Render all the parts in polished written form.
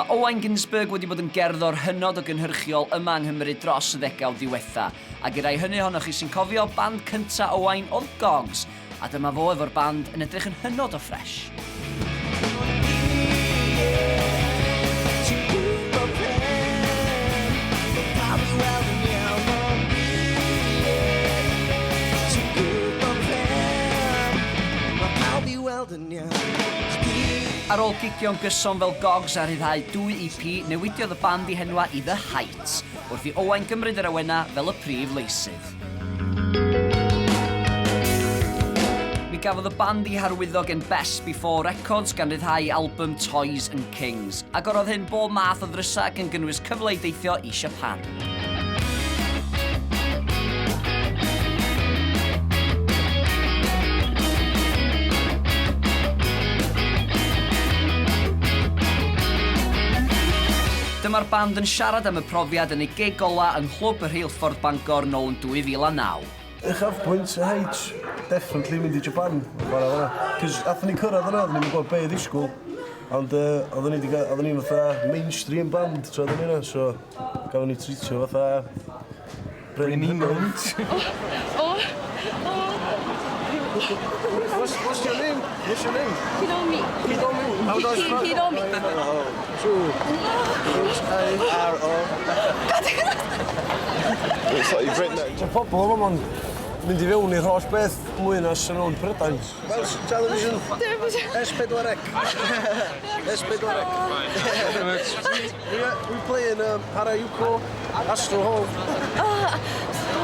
Mae Owain Ginsberg wedi bod yn gerddor hynod o gynhyrchiol yma yng Nghymru dros y ddegawd ddiwetha', ac i rai hynny ohonoch chi sy'n cofio, band cynta' Owain oedd Gogs, a dyma fo efo'r band yn edrych yn hynod o ffresh. Ar ôl gigio'n gyson fel Gogs a rhyddhau dwy EP, newidiodd y band eu henwa i The Heights, wrth i Owain gymryd yr awenau fel y prif leisydd. Mi gafodd y band ei harwyddo gen Best Before Records gan ryddhau albym Toys and Kings. Agorodd hyn bob math o ddrysau gan gynnwys cyfle i deithio i Japan. Dyma'r band yn siarad am y profiad yn eu gig ola yng Nghlwb y Rheilffordd Bangor nôl yn 2009. Uchafbwynt y Heights, definitely mynd i Japan, chwarae fan'na. 'Cos athon ni cyrraedd yna, oedden ni'm yn gwybod be' i ddisgwyl, ond yy oedden ni 'di ga- oedden ni'n fatha mainstream band tra oedden ni yna, so gafon ni treatio fatha brenhinoedd. O! O! O! What's what's your name? What's your name? Hiromi. Hiromi. How do I spell? Hiromi. Two. H I R O. It's like you've written it. Mae pobl yma ma'n mynd i fewn i'r holl beth mwy na sy'n nhw'n Prydain. Welsh Television. S4C. S4C. We, we play in Harajuku, Astro Hall. So,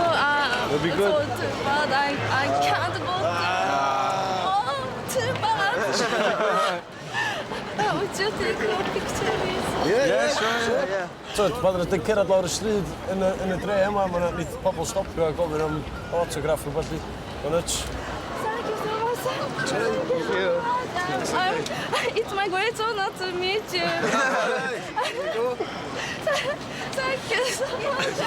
It'll be good. So too bad I can't go to. Oh, too bad. Would you take a picture with? Yeah, yeah, sure, yeah. Tyd, pan rydyn cyrraedd lawr y stryd yn y, yn y dre yma, mae yna pobl stopio a gofyn am autograph o felly. Mae'n nuts. Thank you so much. Thank you. It's my great honor to meet you. Thank you so much.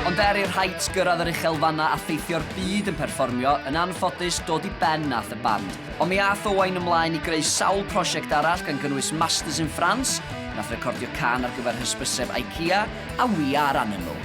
Ond er i'r Heights gyrraedd yr uchelfannau a theithio'r byd yn perfformio, yn anffodus, dod i ben nath y band. Ond mi ath Owain ymlaen i greu sawl prosiect arall gan gynnwys Masters in France, nath recordio cân ar gyfer hysbyseb IKEA, a We Are Animal.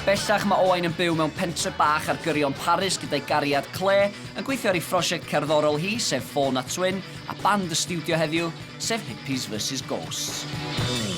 Bellach mae Owain yn byw mewn pentre bach ar gyrion Paris gyda'i gariad Claire, yn gweithio ar ei phrosiect cerddorol hi, sef Ffôn a Twin, a band y stiwdio heddiw, sef Hippies vs Ghosts.